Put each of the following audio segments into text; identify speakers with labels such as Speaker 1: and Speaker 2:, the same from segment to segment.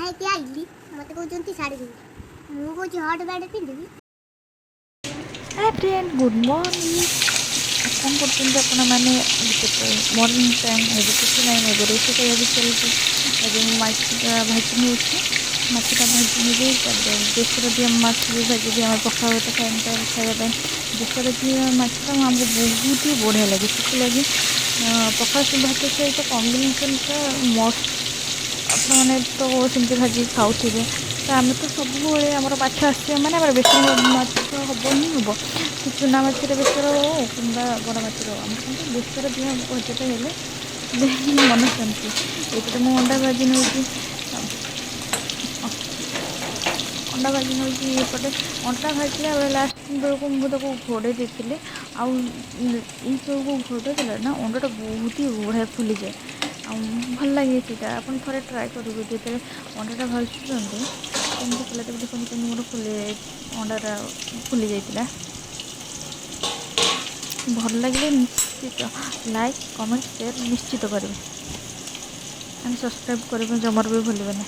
Speaker 1: ହେଇକି ଆଇଲି, ମୋତେ କହୁଛନ୍ତି ଶାଢ଼ୀ ପିନ୍ଧି। ମୁଁ କହୁଛି ହଟ୍ ବ୍ୟାଡ଼ ପିନ୍ଧିବି।
Speaker 2: ହାଏ ଫ୍ରେଣ୍ଡ, ଗୁଡ଼୍ ମର୍ଣ୍ଣିଂ। କ'ଣ କରୁଛନ୍ତି ଆପଣମାନେ? ମର୍ଣ୍ଣିଂ ଟାଇମ୍ ଏବେ କିଛି ନାହିଁ, ମୁଁ ଏବେ ରୋଷେଇ କରିବାକୁ ଚାଲିଛି। ଏବେ ମୁଁ ମାଛଟା ଭାଜି ନେଉଛି। ମାଛଟା ଭାଜି ନେବି, ତାପରେ ବେସର ଦିଆ ମାଛ ବି ଭାଜିବି। ଆମେ ପଖାଳ ଭାତ ଖାଇବା ପାଇଁ ବେସର ଦିଆ ମାଛଟା ଆମକୁ ବହୁତ ହି ବଢ଼ିଆ ଲାଗେ। ସେଥିଲାଗି ପଖାଳ ଭାତ ସହିତ କମ୍ବିନେସନ୍ଟା ମସ୍ତ। ଆପଣମାନେ ତ ସେମିତି ଭାଜିକି ଖାଉଥିବେ, ତ ଆମେ ତ ସବୁବେଳେ ଆମର ମାଛ ଆସିବ ମାନେ ଆମର ବେସର ମାଛ ହେବ ହିଁ ହେବ। ସେ ଚୁନା ମାଛରେ ବେସର ହେଉ କିମ୍ବା ବଡ଼ ମାଛରେ ହେଉ, ଆମର କିନ୍ତୁ ବେସର ଦିଆ ଭଜାଟା ହେଲେ ମନ ଶାନ୍ତି। ଏପଟେ ମୁଁ ଅଣ୍ଡା ଭାଜି ନେଉଛି, ଅଣ୍ଡା ଭାଜି ନେଉଛି। ଏପଟେ ଅଣ୍ଡାଟା ଭାଜିଲା ବେଳେ ଲାଷ୍ଟ ବେଳକୁ ମୁଁ ତାକୁ ଘୋଡ଼େଇ ଦେଇଥିଲି। ଆଉ ଏଇସବୁକୁ ଘୋଡ଼େଇ ଦେଲେ ନା ଅଣ୍ଡାଟା ବହୁତ ହି ବଢ଼ିଆ ଫୁଲିଯାଏ ଆଉ ଭଲ ଲାଗେ ସେଇଟା। ଆପଣ ଥରେ ଟ୍ରାଏ କରିବେ, ଯେତେବେଳେ ଅଣ୍ଡାଟା ଭାଜୁଛନ୍ତି କେମିତି ଫୁଲେ। ତେବେ ଦେଖନ୍ତୁ କେମିତି ମୋର ଫୁଲି ଅଣ୍ଡାଟା ଫୁଲି ଯାଇଥିଲା। ଭଲ ଲାଗିଲେ ନିଶ୍ଚିତ ଲାଇକ୍, କମେଣ୍ଟ, ସେୟାର ନିଶ୍ଚିତ କରିବେ ଆଣ୍ଡ ସବସ୍କ୍ରାଇବ୍ କରିବା ଜମାରୁ ବି ଭୁଲିବେନି।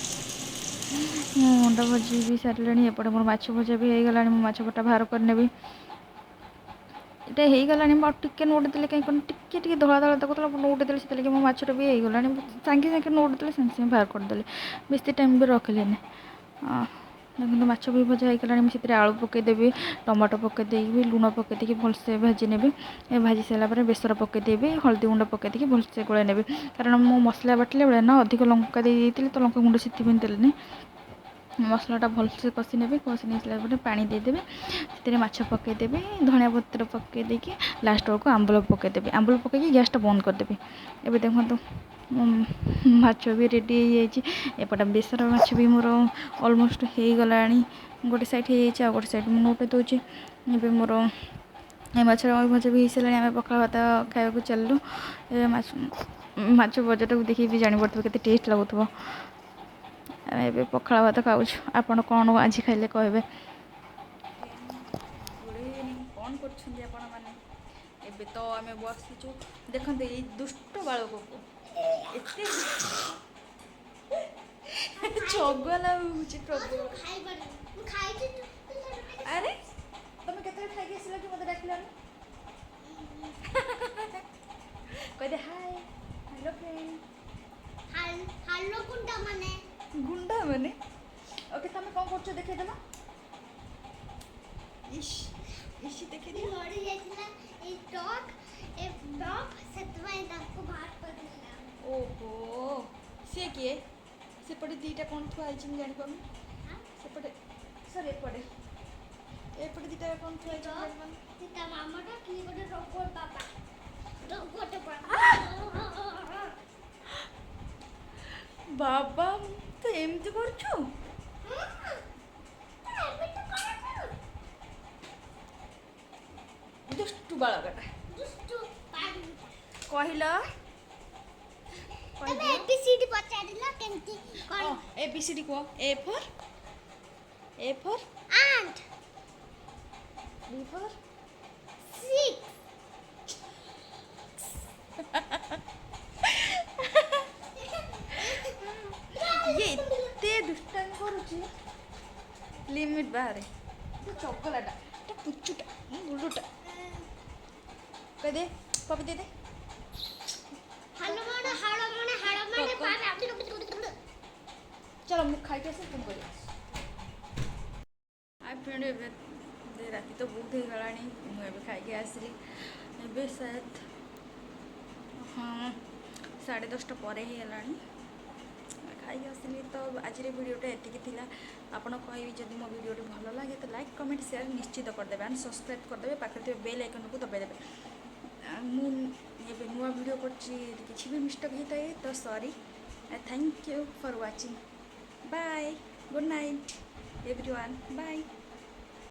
Speaker 2: ମୁଁ ଅଣ୍ଡା ଭଜି ବି ସାରିଲିଣି। ଏପଟେ ମୋର ମାଛ ଭଜା ବି ହେଇଗଲାଣି। ମୁଁ ମାଛ କଟା ବାହାର କରିନେବି। ଏଇଟା ହେଇଗଲାଣି, ମୁଁ ଆଉ ଟିକେ ନୋଉଟେଇ ଦେଲେ, କାହିଁ କ'ଣ ଟିକେ ଟିକେ ଧଳା ଧଳା ଦେଖୁଥିଲା, ମୁଁ ନୋଉଟେଇ ଦେଲି। ସେଥିଲାଗି ମୋ ମାଛଟା ବି ହେଇଗଲାଣି। ସାଙ୍ଗେ ସାଙ୍ଗେ ନୋଉଟେଇ ଦେଲେ, ସାଙ୍ଗେ ସାଙ୍ଗେ ବାହାର କରିଦେଲି, ବେଶୀ ଟାଇମ୍ ବି ରଖିଲିନି। ଦେଖନ୍ତୁ, ମାଛ ବି ଭଜା ହେଇଗଲାଣି। ମୁଁ ସେଥିରେ ଆଳୁ ପକାଇଦେବି, ଟମାଟୋ ପକାଇ ଦେଇକି, ଲୁଣ ପକାଇ ଦେଇକି ଭଲସେ ଭାଜି ନେବି। ଭାଜି ସାରିଲା ପରେ ବେସର ପକାଇଦେବି, ହଳଦୀ ଗୁଣ୍ଡ ପକାଇ ଦେଇକି ଭଲସେ ଗୋଳାଇ ନେବି। କାରଣ ମୁଁ ମସଲା ବାଟିଲା ବେଳେ ନା ଅଧିକ ଲଙ୍କା ଦେଇ ଦେଇଥିଲି, ତ ଲଙ୍କା ଗୁଣ୍ଡ ସେଥିପାଇଁ ଦେଲିନି। ମସଲାଟା ଭଲସେ କଷି ନେବି। କଷି ନେଇ ସାରିଲା ପରେ ପାଣି ଦେଇଦେବି, ସେଥିରେ ମାଛ ପକାଇଦେବି, ଧନିଆ ପତ୍ର ପକାଇ ଦେଇକି ଲାଷ୍ଟ ବେଳକୁ ଆମ୍ବୁଲ ପକାଇଦେବି। ଆମ୍ବୁଲ ପକାଇକି ଗ୍ୟାସ୍ଟା ବନ୍ଦ କରିଦେବି। ଏବେ ଦେଖନ୍ତୁ, ମାଛ ବି ରେଡ଼ି ହେଇଯାଇଛି। ଏପଟେ ବେସର ମାଛ ବି ମୋର ଅଲମୋଷ୍ଟ ହେଇଗଲାଣି। ଗୋଟେ ସାଇଡ଼୍ ହେଇଯାଇଛି, ଆଉ ଗୋଟେ ସାଇଡ଼୍ ମୁଁ ନୋଉଟେଇ ଦେଉଛି। ଏବେ ମୋର ଏ ମାଛର ଭଜା ବି ହେଇସାରିଲାଣି। ଆମେ ପଖାଳ ଭାତ ଖାଇବାକୁ ଚାଲିଲୁ। ଏବେ ମାଛ ଭଜାଟାକୁ ଦେଖିକି ବି ଜାଣିପାରୁଥିବେ କେତେ ଟେଷ୍ଟ ଲାଗୁଥିବ। ଆମେ ଏବେ ପଖାଳ ଭାତ ଖାଉଛୁ। ଆପଣ କ'ଣ ଆଜି ଖାଇଲେ କହିବେ। Good evening. କ'ଣ କରୁଛନ୍ତି ଆପଣମାନେ? ଏବେ ତ ଆମେ ବସିଛୁ। ଦେଖନ୍ତୁ ଏଇ ଦୁଷ୍ଟ ବାଳକକୁ, ଏତେ ଚଗଲା ହେଉଛି ପ୍ରବଳ।
Speaker 1: ଖାଇପାରୁନି, ମୁଁ ଖାଇଛି।
Speaker 2: ଆରେ, ତମେ କେତେବେଳେ ଖାଇକି ଆସିଲ କି ମୋତେ ଡାକିଲନି? କହିଦେ ହାଏ, ହ୍ୟାଲୋ ଫ୍ରେଣ୍ଡ।
Speaker 1: ହାଲୋ ଗୁଣ୍ଡା ମାନେ।
Speaker 2: ଗୁଣ୍ଡା ମାନେ। ଓକେ, ତମେ କ'ଣ କରୁଛ ଦେଖେଇଦେଲ। ଇସ୍ ଇସ୍, ଦେଖେଇଦିଅ।
Speaker 1: ମରି ଯାଇଥିଲା ଏଇ ଡଗ୍, ଏ ଡଗ୍, ସେଥିପାଇଁ ତାକୁ ବାହାର କରିଦେଲା।
Speaker 2: ଓହୋ, ସିଏ କିଏ? ସେପଟେ ଦୁଇଟା କ'ଣ ଥୁଆ ହେଇଛି, ମୁଁ ଜାଣିପାରୁନି। ସେପଟେ, ସରି, ଏପଟେ, ଏପଟେ ଦୁଇଟା କ'ଣ ଥୁଆ ହେଇଛି, ମୁଁ ଜାଣିପାରୁନି।
Speaker 1: ତା ମାମାଟା କି ଗୋଟେ ରୋବୋଟ ବାବା, ରୋବୋଟ।
Speaker 2: ବାବା, ତୁ ଏମିତି କରୁଛୁ?
Speaker 1: ଏମିତି କର।
Speaker 2: ଦୁଷ୍ଟୁ ବାଳକଟା।
Speaker 1: ଦୁଷ୍ଟୁ ପାଗଳଟା।
Speaker 2: କହିଲ।
Speaker 1: ତମେ ଏବିସିଡି ପଚାରିଲ କେମିତି କ'ଣ?
Speaker 2: ଏ ବି ସି ଡି କୁହ। A for, A for?
Speaker 1: Ant.
Speaker 2: B for?
Speaker 1: Six.
Speaker 2: ଇଏ ଏତେ ଦୁଷ୍ଟାମି କରୁଛି, ଲିମିଟ୍ ବାହାରେ। ଚଗଲାଟା ଏଟା, ପୁଚୁଟା, ବୁଲୁଟା। କହିଦେ, ପପି ଦେଇଦେ।
Speaker 1: ହାଲମଣ ହାଳମଣ ହାଳମଣ।
Speaker 2: ଚାଲ, ମୁଁ ଖାଇକି ଆସେ, ପୁଣି କରିବା। ହାଇ ଫ୍ରେଣ୍ଡ, ଏବେ ରାତି ତ ବହୁତ ହେଇଗଲାଣି। ମୁଁ ଏବେ ଖାଇକି ଆସିଲି। ଏବେ ସାୟଦ ହଁ 10:30 ପରେ ହେଇଗଲାଣି। ଖାଇକି ଆସିଲି। ତ ଆଜିର ଭିଡ଼ିଓଟା ଏତିକି ଥିଲା। ଆପଣ କହିବି, ଯଦି ମୋ ଭିଡ଼ିଓଟି ଭଲ ଲାଗେ ତ ଲାଇକ୍, କମେଣ୍ଟ, ସେୟାର ନିଶ୍ଚିତ କରିଦେବେ ଆଣ୍ଡ ସବସ୍କ୍ରାଇବ୍ କରିଦେବେ। ପାଖରେ ଥିବା ବେଲ୍ ଆଇକନ୍କୁ ଦବାଇ ଦେବେ। ମୁଁ ଏବେ ନୂଆ ଭିଡ଼ିଓ କରୁଛି, ଯଦି କିଛି ବି ମିଷ୍ଟେକ୍ ହେଇଥାଏ ତ sorry. Thank you for watching. Bye, good night everyone, bye.